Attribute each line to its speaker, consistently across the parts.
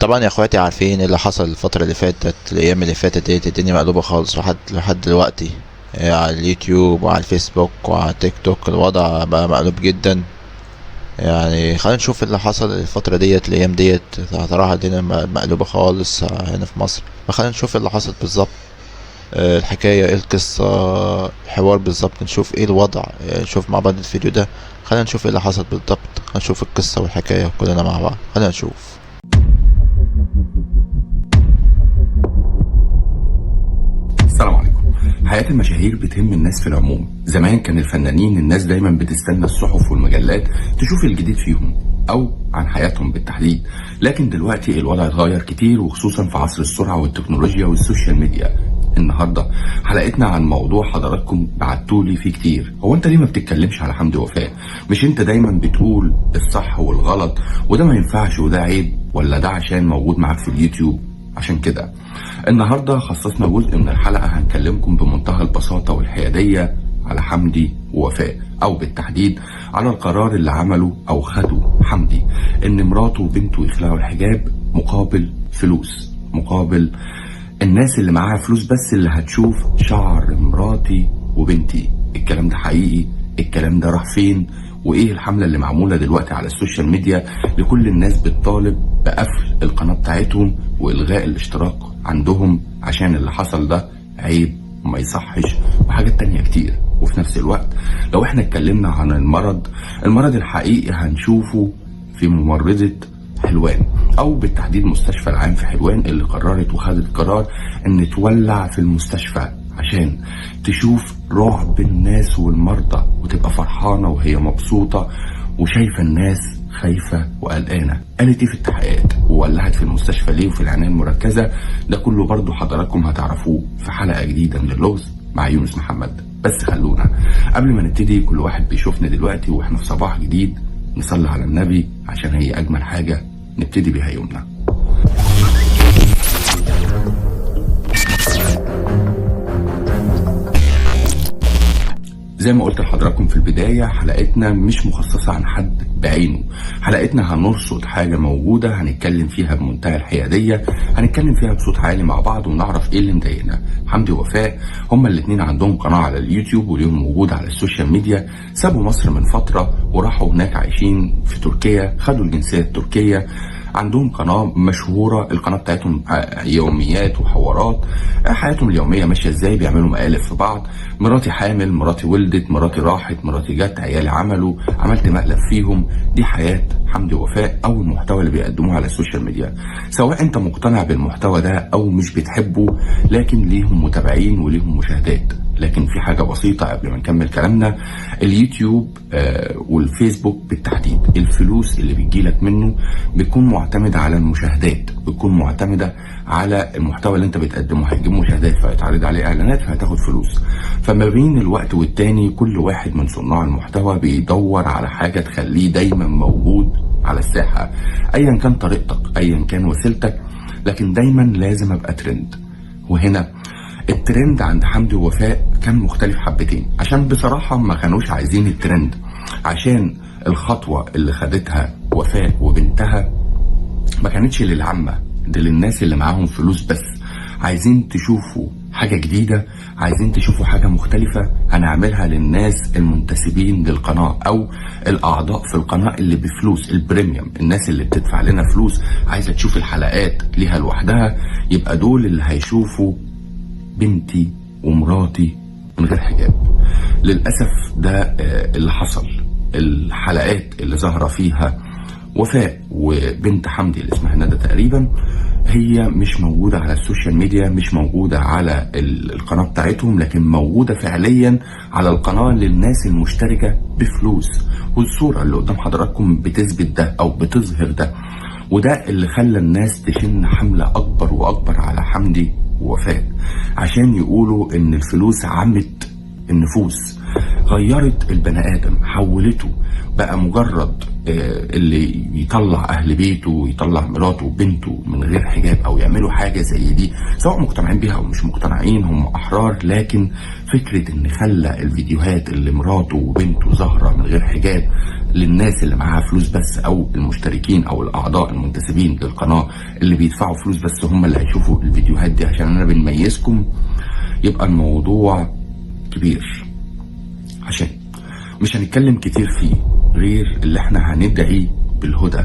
Speaker 1: طبعا يا اخواتي عارفين اللي حصل الفترة اللي فاتت، الايام اللي فاتت ديت الدنيا مقلوبة خالص لحد دلوقتي، على اليوتيوب وعلى الفيسبوك وعلى تيك توك الوضع بقى مقلوب جدا. يعني خلينا نشوف اللي حصل الفترة ديت الايام ديت، صراحة الدنيا مقلوبة خالص هنا في مصر. فخلينا نشوف اللي حصل بالظبط، الحكاية ايه، القصة، الحوار بالظبط، نشوف ايه الوضع، نشوف مع بعض الفيديو ده. خلينا نشوف ايه اللي حصل بالظبط، نشوف القصة والحكاية كلنا مع بعض. خلينا نشوف.
Speaker 2: السلام عليكم. حياة المشاهير بتهم الناس في العموم. زمان كان الفنانين الناس دايما بتستنى الصحف والمجلات تشوف الجديد فيهم او عن حياتهم بالتحديد، لكن دلوقتي الوضع اتغير كتير، وخصوصا في عصر السرعة والتكنولوجيا وال social media. النهارده حلقتنا عن موضوع حضراتكم بعتولي فيه كتير. هو انت ليه ما بتتكلمش على حمدي وفاء؟ مش انت دايما بتقول الصح والغلط وده ما ينفعش وده عيب، ولا ده عشان موجود معاك في اليوتيوب؟ عشان كده النهارده خصصنا جزء من الحلقة هنكلمكم بمنتهى البساطة والحياديه على حمدي ووفاء، او بالتحديد على القرار اللي عمله او خده حمدي ان مراته وبنته يخلعوا الحجاب مقابل فلوس، مقابل الناس اللي معاها فلوس بس اللي هتشوف شعر مراتي وبنتي. الكلام ده حقيقي؟ الكلام ده راح فين؟ وايه الحملة اللي معمولة دلوقتي على ال social media لكل الناس بتطالب بقفل القناة بتاعتهم والغاء الاشتراك عندهم عشان اللي حصل ده عيب وما يصحش وحاجات تانية كتير. وفي نفس الوقت لو احنا اتكلمنا عن المرض الحقيقي هنشوفه في ممرضة حلوان، او بالتحديد مستشفى العام في حلوان، اللي قررت وخدت قرار ان تولع في المستشفى عشان تشوف رعب الناس والمرضى وتبقى فرحانة وهي مبسوطة وشايفة الناس خايفة وقلقانة. قالت ايه في التحقيقات وولعت في المستشفى ليه وفي العناية المركزة؟ ده كله برضو حضراتكم هتعرفوه في حلقة جديدة من اللغز مع يونس محمد. بس خلونا قبل ما نبتدي، كل واحد بيشوفنا دلوقتي واحنا في صباح جديد نصلي على النبي عشان هي أجمل حاجة نبتدي بيها يومنا. زي ما قلت لحضراتكم في البداية، حلقتنا مش مخصصة عن حد بعينه. حلقتنا هنرصد حاجة موجودة، هنتكلم فيها بمنتهى الحيادية، هنتكلم فيها بصوت عالي مع بعض ونعرف ايه اللي مضايقنا. حمدي ووفاء هما الاتنين عندهم قناة على اليوتيوب وليهم وجود على ال social media. سابوا مصر من فترة وراحوا هناك عايشين في تركيا، خدوا الجنسية التركية، عندهم قناة مشهورة، القناة بتاعتهم يوميات وحوارات، حياتهم اليومية ماشية ازاي، بيعملوا مقالب في بعض، مراتي حامل، مراتي ولدت، مراتي راحت، مراتي جت، عيالي عملوا، عملت مقلب فيهم. دي حياة حمدي ووفاء او المحتوى اللي بيقدموه على ال social media. سواء انت مقتنع بالمحتوى ده او مش بتحبه، لكن ليهم متابعين وليهم مشاهدات. لكن في حاجة بسيطة قبل ما نكمل كلامنا، اليوتيوب والفيسبوك بالتحديد الفلوس اللي بتجيلك منه بتكون معتمدة على المشاهدات، بتكون معتمدة على المحتوى اللي انت بتقدمه. هيجيب مشاهدات فهيتعرض عليه اعلانات فهتاخد فلوس. فما بين الوقت والتاني كل واحد من صناع المحتوى بيدور على حاجة تخليه دايما موجود على الساحة، ايا كان طريقتك ايا كان وسيلتك، لكن دايما لازم ابقى ترند. وهنا الترند عند حمدي ووفاء كان مختلف حبتين، عشان بصراحة ما كانوش عايزين الترند، عشان الخطوة اللي خدتها وفاء وبنتها ما كانتش للعامة، ده للناس اللي معاهم فلوس بس، عايزين تشوفوا حاجة جديدة، عايزين تشوفوا حاجة مختلفة، هنعملها للناس المنتسبين للقناة أو الأعضاء في القناة اللي بفلوس، ال premium، الناس اللي بتدفع لنا فلوس عايزة تشوف الحلقات ليها لوحدها، يبقى دول اللي هيشوفوا بنتي ومراتي من غير حجاب. للأسف ده اللي حصل. الحلقات اللي ظاهرة فيها وفاء وبنت حمدي اللي اسمها ندى تقريبا، هي مش موجودة على ال social media، مش موجودة على القناة بتاعتهم، لكن موجودة فعليا على القناة للناس المشتركة بفلوس. والصورة اللي قدام حضراتكم بتثبت ده أو بتظهر ده، وده اللي خلى الناس تشن حملة أكبر وأكبر على حمدي ووفاء عشان يقولوا إن الفلوس عمت النفوس. غيرت البني ادم، حولته بقى مجرد اللي يطلع اهل بيته ويطلع مراته وبنته من غير حجاب او يعملوا حاجة زي دي، سواء مقتنعين بيها او مش مقتنعين، هم احرار. لكن فكرة ان خلى الفيديوهات اللي مراته وبنته ظاهره من غير حجاب للناس اللي معاها فلوس بس، او المشتركين او الاعضاء المنتسبين للقناة اللي بيدفعوا فلوس بس هم اللي هيشوفوا الفيديوهات دي عشان انا بنميزكم، يبقى الموضوع كبير. عشان مش هنتكلم كتير فيه غير اللي احنا هندعي بالهدى،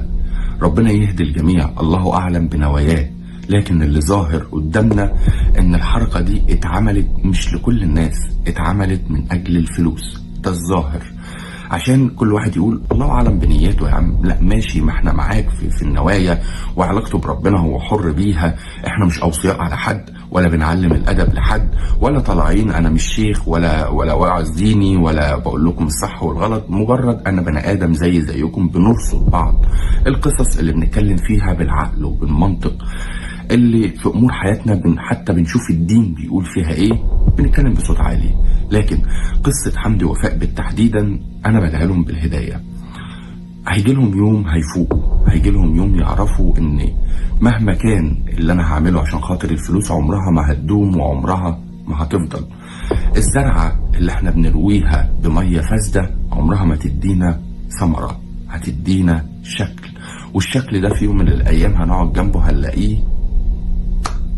Speaker 2: ربنا يهدي الجميع، الله اعلم بنواياه. لكن اللي ظاهر قدامنا ان الحركة دي اتعملت مش لكل الناس، اتعملت من اجل الفلوس، ده الظاهر. عشان كل واحد يقول الله اعلم بنياته يا عم، لا ماشي، ما احنا معاك في النوايا، وعلاقته بربنا هو حر بيها، احنا مش اوصياء على حد، ولا بنعلم الادب لحد، ولا طالعين انا مش شيخ ولا واعظ ديني، ولا بقول لكم الصح والغلط، مجرد انا بني ادم زي زيكم، بنرصد بعض القصص اللي بنتكلم فيها بالعقل وبالمنطق، اللي في امور حياتنا حتى بنشوف الدين بيقول فيها ايه، بنتكلم بصوت عالي. لكن قصة حمدي وفاء بالتحديدا انا بدعي لهم بالهداية. هيجي لهم يوم هيفوقوا، هيجي لهم يوم يعرفوا ان مهما كان اللي انا هعمله عشان خاطر الفلوس عمرها ما هتدوم وعمرها ما هتفضل. الزرعة اللي احنا بنرويها بمية فاسدة عمرها ما تدينا ثمرة، هتدينا شكل، والشكل ده في يوم من الايام هنقعد جنبه هنلاقيه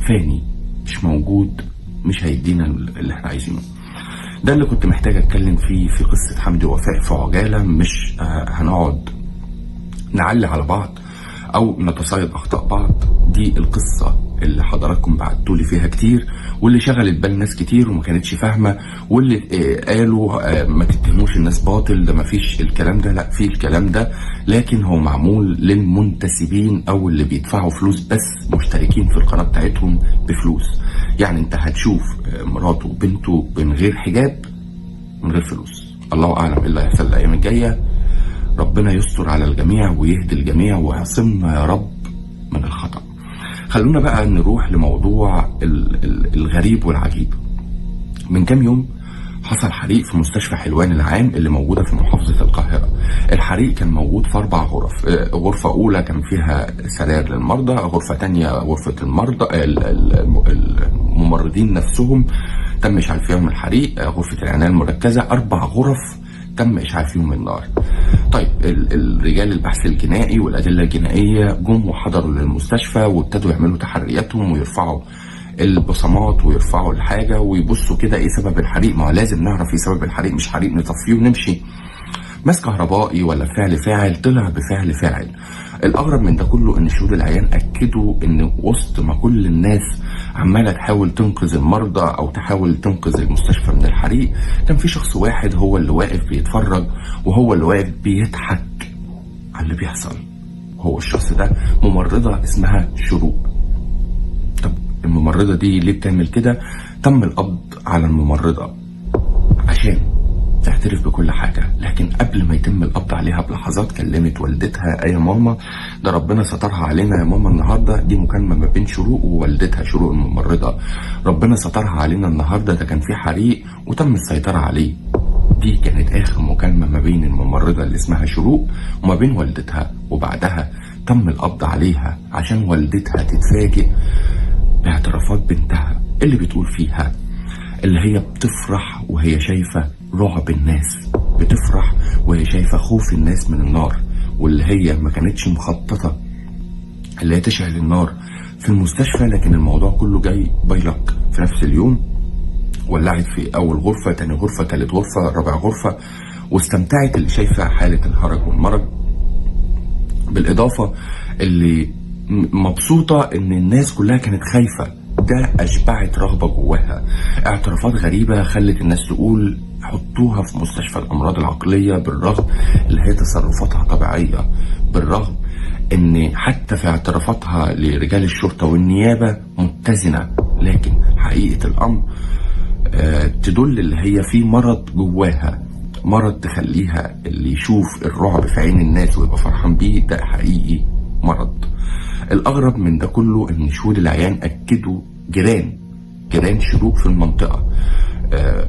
Speaker 2: فاني مش موجود، مش هيدينا اللي احنا عايزينه. ده اللي كنت محتاج اتكلم فيه في قصة حمدي وفاء في عجالة. مش هنقعد نعلي على بعض او نتصيد اخطاء بعض. دي القصة اللي حضراتكم بعتولي فيها كتير، واللي شغلت بال ناس كتير وما كانتش فاهمة، واللي قالوا ما تتهموش الناس باطل، ده ما فيش الكلام ده. لا، في الكلام ده، لكن هو معمول للمنتسبين او اللي بيدفعوا فلوس بس، مشتركين في القناة بتاعتهم بفلوس. يعني انت هتشوف مراته وبنته من غير حجاب من غير فلوس. الله اعلم ايه اللي هيحصل الايام الجاية. ربنا يستر على الجميع ويهدي الجميع ويعصمنا يا رب من الخطأ. خلونا بقى نروح لموضوع الغريب والعجيب. من كام يوم حصل حريق في مستشفى حلوان العام اللي موجودة في محافظة القاهرة. الحريق كان موجود في 4 غرف. غرفة أولى كان فيها سراير للمرضى، غرفة تانية غرفة المرضى الممرضين نفسهم تم إشعال فيهم الحريق، غرفة العناية المركزة، 4 غرف تم إشعال فيهم النار. طيب الرجال البحث الجنائي والأدلة الجنائية جم وحضروا للمستشفى وابتدوا يعملوا تحرياتهم ويرفعوا البصمات ويرفعوا الحاجة ويبصوا كده ايه سبب الحريق. ما هو لازم نعرف ايه سبب الحريق، مش حريق نطفيه ونمشي. ماس كهربائي ولا فعل فاعل؟ طلع بفعل فاعل. الأغرب من ده كله ان شهود العيان أكدوا ان وسط ما كل الناس عمالة تحاول تنقذ المرضى أو تحاول تنقذ المستشفى من الحريق، كان في شخص واحد هو اللي واقف بيتفرج وهو اللي واقف بيضحك على اللي بيحصل. هو الشخص ده ممرضة اسمها شروق. طب الممرضة دي ليه بتعمل كده؟ تم القبض على الممرضة عشان تعترف بكل حاجة، لكن قبل ما يتم القبض عليها بلحظات كلمت والدتها: يا ماما ده ربنا سترها علينا يا ماما النهارده. دي مكالمة ما بين شروق ووالدتها، شروق الممرضة، ربنا سترها علينا النهارده، ده كان في حريق وتم السيطرة عليه. دي كانت آخر مكالمة ما بين الممرضة اللي اسمها شروق وما بين والدتها، وبعدها تم القبض عليها عشان والدتها تتفاجئ باعترافات بنتها اللي بتقول فيها اللي هي بتفرح وهي شايفة رعب الناس، بتفرح وهي شايفة خوف الناس من النار، واللي هي ما كانتش مخططة اللي هي تشعل النار في المستشفى، لكن الموضوع كله جاي بايلك. في نفس اليوم ولعت في أول غرفة، تاني غرفة، تالت غرفة، رابع غرفة، واستمتعت اللي شايفة حالة الهرج والمرج. بالإضافة اللي مبسوطة إن الناس كلها كانت خايفة، ده أشبعت رغبة جواها. اعترافات غريبة خلت الناس تقول حطوها في مستشفى الأمراض العقلية، بالرغم اللي هي تصرفاتها طبيعية، بالرغم إن حتى في اعترافاتها لرجال الشرطة والنيابة متزنة، لكن حقيقة الأمر تدل اللي هي في مرض جواها، مرض تخليها اللي يشوف الرعب في عين الناس ويبقى فرحان بيه، ده حقيقي مرض. الأغرب من ده كله إن شهود العيان أكدوا جيران شروق في المنطقة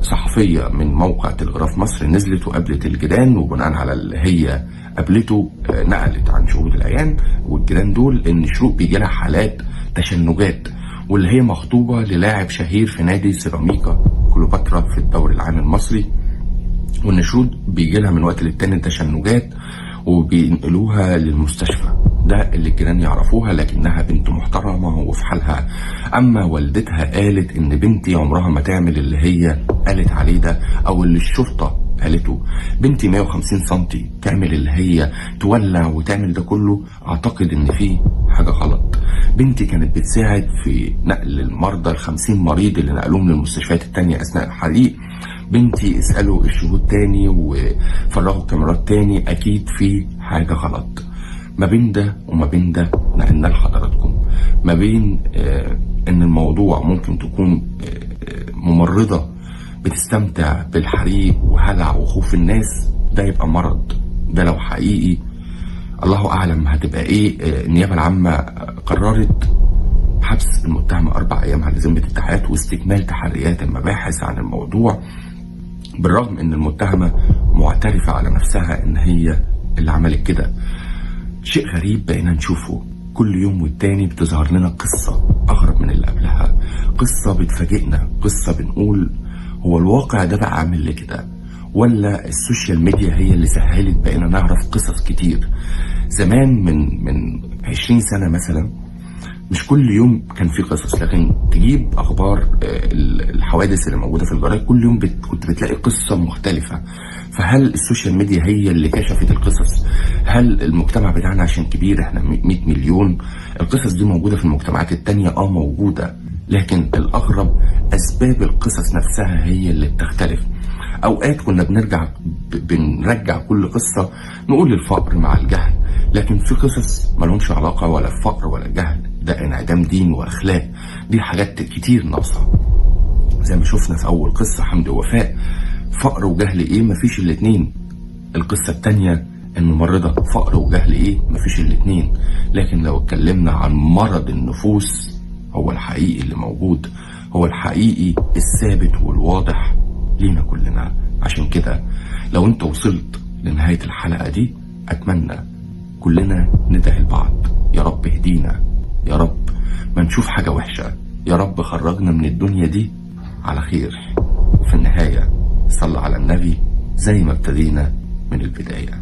Speaker 2: صحفية من موقع تلغراف مصر نزلت وقابلت الجيران، وبناء على اللي هي قابلته نقلت عن شهود العيان والجيران دول ان شروق بيجي لها حالات تشنجات، واللي هي مخطوبة للاعب شهير في نادي سيراميكا كليوباترا في الدوري العام المصري، وان شروق بيجي لها من وقت للتاني تشنجات وبينقلوها للمستشفى. ده اللي الجيران يعرفوها، لكنها بنت محترمة وفي حالها. أما والدتها قالت إن بنتي عمرها ما تعمل اللي هي قالت عليه ده أو اللي الشرطة قالته. بنتي 150 سنتي تعمل اللي هي تولع وتعمل ده كله؟ أعتقد إن في حاجة غلط. بنتي كانت بتساعد في نقل المرضى ال50 مريض اللي نقلوهم للمستشفيات التانية أثناء الحريق. بنتي اسألوا الشهود تاني وفرغوا الكاميرات تاني، أكيد في حاجة غلط. ما بين ده وما بين ده نقلنا لحضراتكم، ما بين إن الموضوع ممكن تكون ممرضة بتستمتع بالحريق وهلع وخوف الناس، ده يبقى مرض. ده لو حقيقي الله أعلم هتبقى إيه. النيابة العامة قررت حبس المتهمة 4 أيام على ذمة التحقيقات واستكمال تحريات المباحث عن الموضوع، بالرغم إن المتهمة معترفة على نفسها إن هي اللي عملت كده. شيء غريب بقينا نشوفه كل يوم والتاني، بتظهر لنا قصة أغرب من اللي قبلها، قصة بتفاجئنا، قصة بنقول هو الواقع ده بقى عامل ليه كده؟ ولا ال social media هي اللي سهلت بقينا نعرف قصص كتير. زمان من 20 سنة مثلا مش كل يوم كان في قصص، لكن تجيب اخبار الحوادث اللي موجودة في الجرايد كل يوم كنت بتلاقي قصة مختلفة. فهل ال social media هي اللي كشفت القصص؟ هل المجتمع بتاعنا عشان كبير، احنا 100 مليون، القصص دي موجودة في المجتمعات التانية؟ موجودة، لكن الاغرب اسباب القصص نفسها هي اللي بتختلف. اوقات كنا بنرجع كل قصة نقول الفقر مع الجهل، لكن في قصص مالهمش علاقة ولا الفقر ولا الجهل، ده انعدام دين واخلاق، دي حاجات كتير ناقصه. زي ما شفنا في اول قصة حمدي ووفاء، فقر وجهل ايه؟ مفيش الاتنين. القصة التانية الممرضة، فقر وجهل ايه؟ مفيش الاتنين. لكن لو اتكلمنا عن مرض النفوس، هو الحقيقي اللي موجود، هو الحقيقي الثابت والواضح لينا كلنا. عشان كده لو انت وصلت لنهاية الحلقة دي، اتمنى كلنا ندعي لبعض، يا رب اهدينا، يا رب ما نشوف حاجة وحشة، يا رب خرجنا من الدنيا دي على خير. وفي النهاية صلى على النبي زي ما ابتدينا من البداية.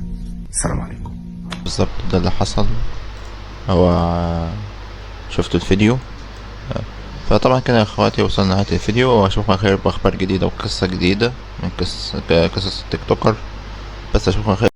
Speaker 2: السلام عليكم.
Speaker 1: بالظبط ده اللي حصل. هو شفتوا الفيديو؟ فطبعا كده يا اخواتي وصلنا لنهاية الفيديو، واشوفكم على خير باخبار جديدة وقصة جديدة من قصص ال TikToker. بس اشوفكم على خير.